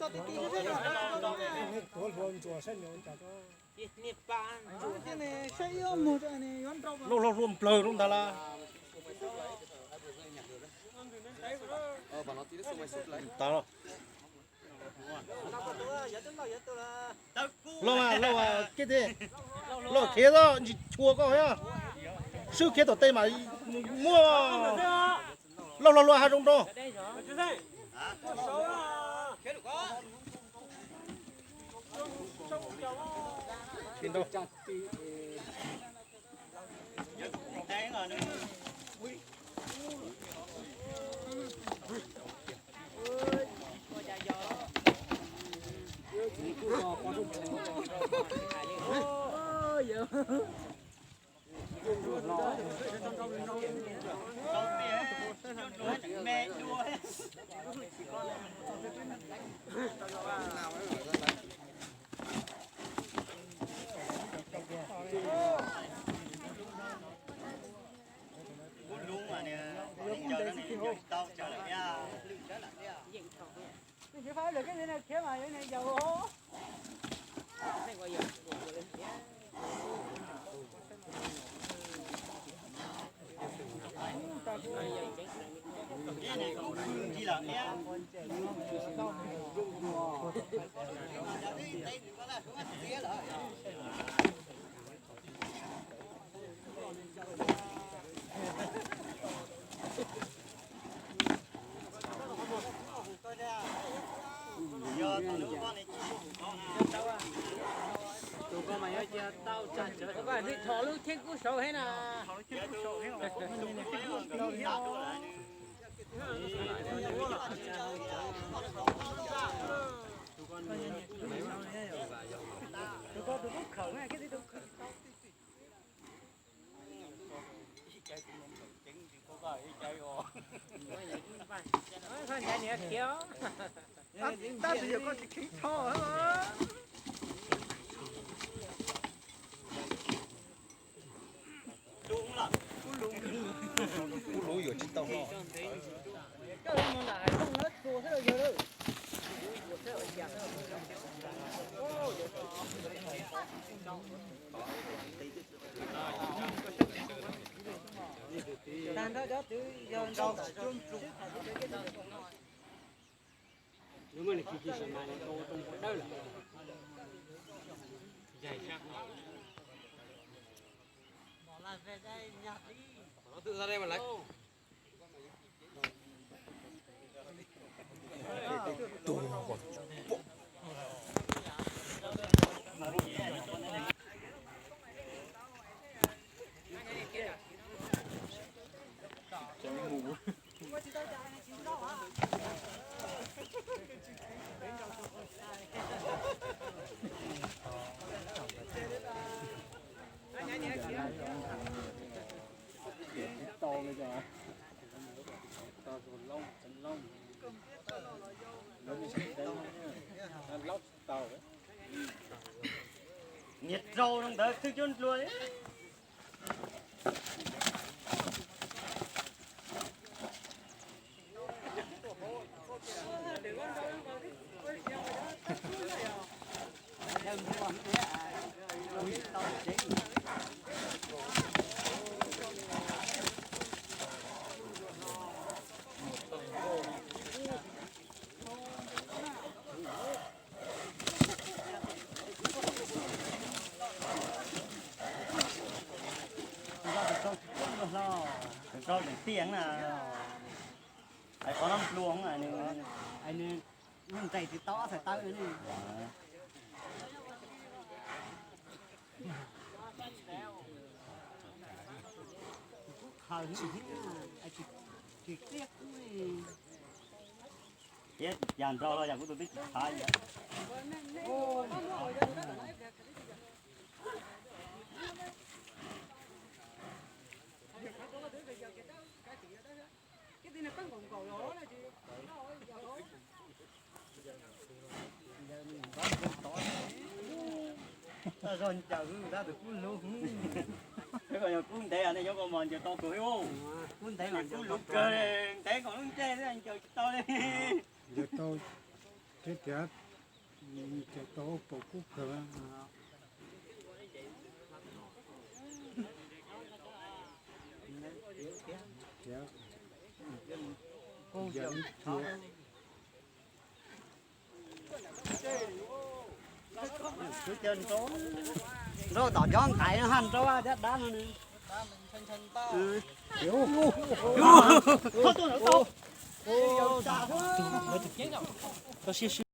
Loj loj hluas nplawg rau ntag las. Loj mas loj mas kej thiab. Loj khiav txhob ntsis chua koj thiab. Swb khiav tom tej mas muaj. Loj loj loj hav zoov rau. Tus ko mas yog cia tau tsam tsawv, tus ko hnub thaum lub cheeb kub saud heev na. Tus ko tus kub khawm na, koj tib tug khawm tau. Tab sis yog koj tsis kheev tho. Kub lub yuav tsis tau los. Tag nrho cov twv yog nrau tam sim no. Nyias rau rau ntawd twb cuab nplua li. Tus sau tseem tiaj na, hais qhov no nplua nws, nws ntxais tsis tau ob txhais taw ne. Khaws tsis txiaj kub li. Thiab yam nrog los yam kuv tus twb tsis khav yam. Zog ncaws tab tus kub lub. Yog kub ntev nej nyob ko mas ncaws tau kawg li. Kub ntev mas kub lub kawg, ntev kom lub ncej ncaws tsis tau li. Thiab tias, ces tau pom kub kawg. Tias, yog ib tug nraub tom cov nqaim no haj nraub cov dab no.